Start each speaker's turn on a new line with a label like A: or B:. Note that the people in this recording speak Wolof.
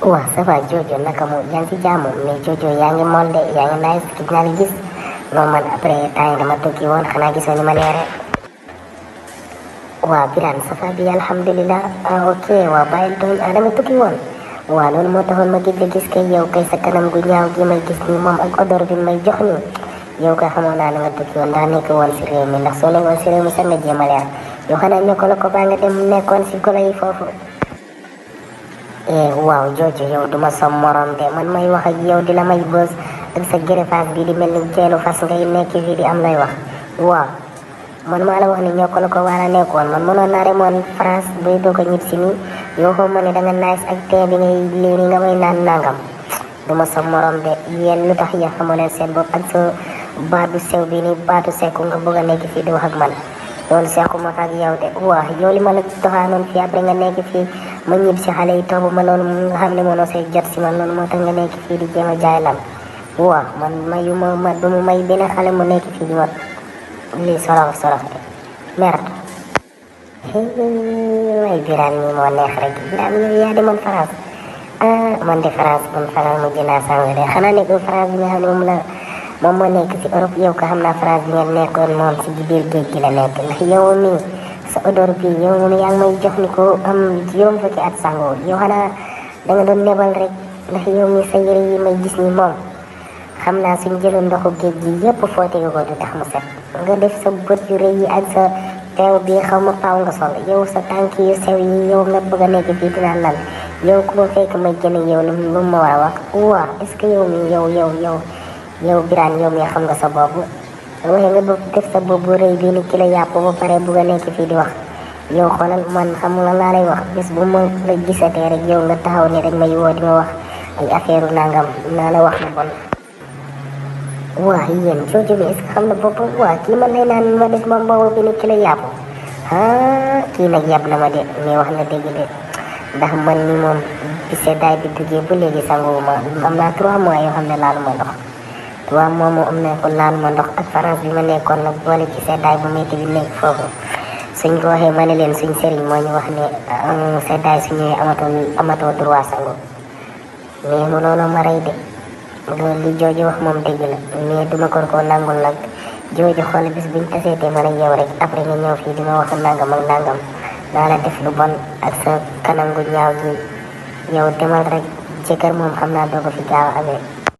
A: Wah, ça va Jojo naka mu yaa ngi ci jàmm mais Jojo yaa ngi mool de yaa ngi nice gis naa la gis non man après temps yi dama tukki woon xanaa gisoo ni ma leere. Waa Birane ça va bi alhamdulilah ok waa bàyyil tooñ dama tukki woon. Waa loolu moo taxoon ma gis gis kay yow kay sa kanam gu ñaaw gi may gis nii moom ak odeur bi may jox nii yow kay xamoon naa ne nga tukki woon ndax nekk woon si réew mi ndax soo nekkoon si réew mi sax nga jéem a leer yow xanaa ñoo la ko baa nga dem nekkoon si golo yi foofu. Waaw Jojo yow duma sa morom de man may wax ak yow di la may bës ak sa greffage bi di mel ni geenu fas ngay nekk fii di am lay wax. Waaw man maa la wax ni ñoo la ko war a nekkoon man mënoon naa demoon France buy doog a ñib si nii yow xaw ma ne danga nice ak tee bi ngay lii nii nga may naan nangam duma sa morom de yéen lu tax yéen xamoo leen seen bopp ak sa baatu sew bi nii baatu sekku nga bëgg a nekk fii di wax ak man loolu sequma ak yow de. Waaw yow li ma la doxaanoon fii après nga nekk fii ma ñib si xale yi topp ma loolu nga xam ne mënoo see jot si man loolu moo tax nga nekk fii di jéem a jaay lam. Waaw man mayu ma du mu may benn xale mu nekk fii di ma lii sorof de merde. Way Birane mi moo neex rek Birane yow yaa demoon France man de France mujj naa sànq de xanaa nekkul France bi nga xam ne moom moo nekk si Europe yow ko xam naa France bi nga nekkoon moom si biir géej gi la nekk ndax yow mi sa odeur bi yow moom yaa ngi may jox ni ko am juróom fukki at sangoo yow xanaa danga doon nebal rek ndax yow mi sa yére yi may gis ni moom xam naa suñ jëloon ndoxu géej gi yëpp foote ko du tax mu set nga def sa bët yu rëy yi ak sa teew bi xaw ma paaw nga sol yow sa tànk yu sew yi yow nga bëgg a nekk fii dinaa lan yow ku ma fekk ma jëne yow lu ma war a wax. Waaw est-ce que yow mi yow Birane yow mi xam nga sa bopp waxee nga bëgg def sa bopp bu rëy bii ni ki la yàpp ba pare bëgg a nekk fii di wax yow xoolal man xam nga laa lay wax bis bu ma la gisatee rek yow nga taxaw ni rek may woo di ma wax ay affaire nangam naa la wax lu bon. Waa yéen Jojo bi est-ce que xam na boppam waa kii man lay naan ma def moom boobu bi ni ki la yàpp kii nag yàpp na ma de mais wax na dëgg de ndax man ni moom bi seddaay bi duggee ba léegi sanguwuma am naa 3 mois yoo xam ne laalu ma ndox 3 mois moo am ne ko laalu ma ndox ak France bi ma nekkoon nag boole ci seddaay bu métti bi nekk foofu suñ ko waxee ma ne leen suñ sëriñ moo ñu wax ne seddaay su ñëwee amatoo droit sangu mais mu loolu ma rey de loolu li Jojo wax moom dëgg la mais duma ko nangul nag Jojo xool bis buñ taseetee man ak yow rek après nga ñëw fii di ma wax nangam ak nangam naa la def lu bon ak sa kanam gu ñaaw gi yow demal rek jëkkër moom xam naa doo ko fi gaaw a amee